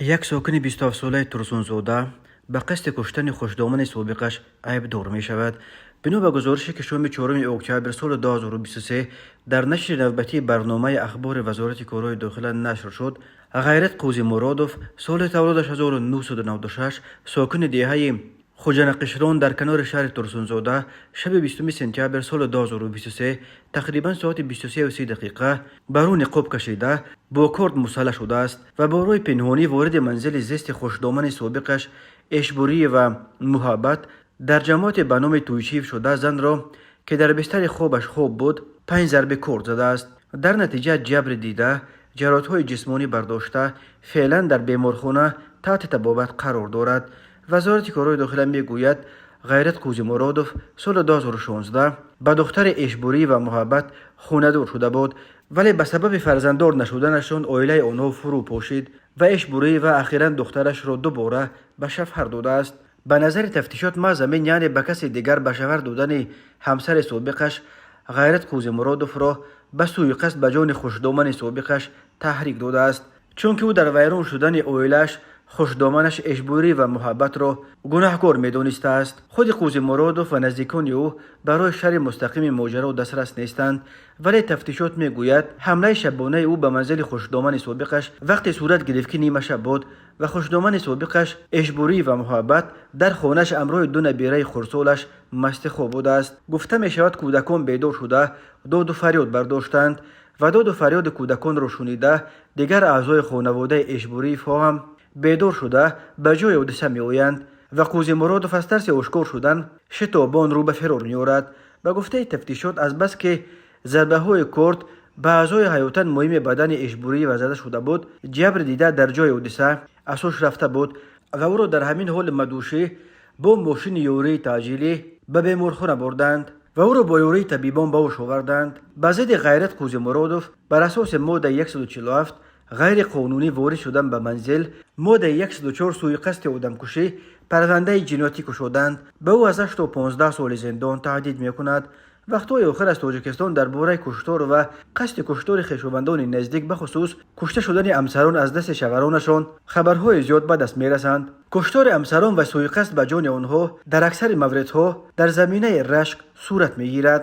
Як сокини 27-солаи Турсунзода ба қасди куштани хушдомани собиқаш айбдор мешавад. Бино ба гузорише, ки шоми 4 октябр соли 2023 дар нашри навбатии барномаи ахбори Вазорати корҳои дохила нашр шуд, Ғайрат Қӯзимуродов, соли таваллудаш 1996, сокини деҳаи Хуҷанақишрон дар канори шаҳри Турсунзода, шаби 20 сентябр соли 2023 тақрибан соати 23:30 дақиқа ба рӯ ниқоб кашида, бо корд мусаллаҳ шудааст ва бо роҳи пинҳонӣ вориди манзили зисти хушдомани собиқаш Эшбуриева Муҳаббат дар ҷамоате ба номи Туйчиев шуда, занро, ки дар бистари хобаш хоб буд, панҷ зарби корд задааст. Дар натиҷа ҷабри дида ҷароҳатҳои ҷисмонӣ бардошта, феълан дар беморхона таҳти табобат қарор дорад. Вазорати корҳои дохила мегӯяд, Ғайрат Қӯзимуродов соли 2016 ба духтари Эшбуриева Муҳаббат хонадор шуда буд, вале ба сабаби фарзанддор нашуданашон оилаи онҳо фурӯ пошид ва Эшбуриева ахиран духтарашро дубора ба шавҳар додааст. Ба назари тафтишот, маҳз ҳамин, яъне ба каси дигар ба шавҳар додани ҳамсари собиқаш, Ғайрат Қӯзимуродовро ба сӯиқасд ба ҷони хушдомани собиқаш таҳрик додааст, чунки ӯ дар вайрон шудани оилааш хушдоманаш Эшбуриева Муҳаббатро гунаҳкор медонистааст. Худи Қӯзимуродов ва наздикони ӯ барои шарҳи мустақими моҷаро дастрас нестанд, вале тафтишот мегӯяд, ҳамлаи шабонаи ӯ ба манзили хушдомани собиқаш вақте сурат гирифт, ки нимашаб буд ва хушдомани собиқаш Эшбуриева Муҳаббат дар хонааш ҳамроҳи ду набираи хурдсолаш масти хоб будааст. Гуфта мешавад, кӯдакон бедор шуда, доду фарёд бардоштанд ва доду фарёди кӯдаконро шунида, дигар аъзои хонаводаи Эшбуриевҳо ҳам бедор шуда, ба ҷои ҳодиса меоянд ва Қӯзимуродов аз тарси ошкор шудан шитобон рӯ ба фирор меорад. Ба гуфтаи тафтишот, азбаски зарбаҳои корд ба аъзои ҳаётан муҳими бадани Эшбуриева зада шуда буд, ҷабри дида дар ҷои ҳодиса аз ҳуш рафта буд ва ӯро дар ҳамин ҳоли мадҳушӣ бо мошини ёрии таъҷилӣ ба беморхона бурданд ва ӯро бо ёрии табибон ба ҳуш оварданд. Ба зидди Ғайрат Қӯзимуродов бар асоси моддаи 147 ғайриқонунӣ ворид шудан ба манзил, моддаи 104 сӯиқасди одамкушӣ парвандаи ҷиноятӣ кушоданд. Ба ӯ аз 8 то 15 соли зиндон таҳдид мекунад. Вақтҳои охир аз Тоҷикистон дар бораи куштор ва қасди куштори хешовандони наздик, бахусус кушта шудани ҳамсарон аз дасти шавҳаронашон, хабарҳои зиёд ба даст мерасанд. Куштори ҳамсарон ва сӯиқасд ба ҷони онҳо дар аксари мавридҳо дар заминаи рашк сурат мегирад.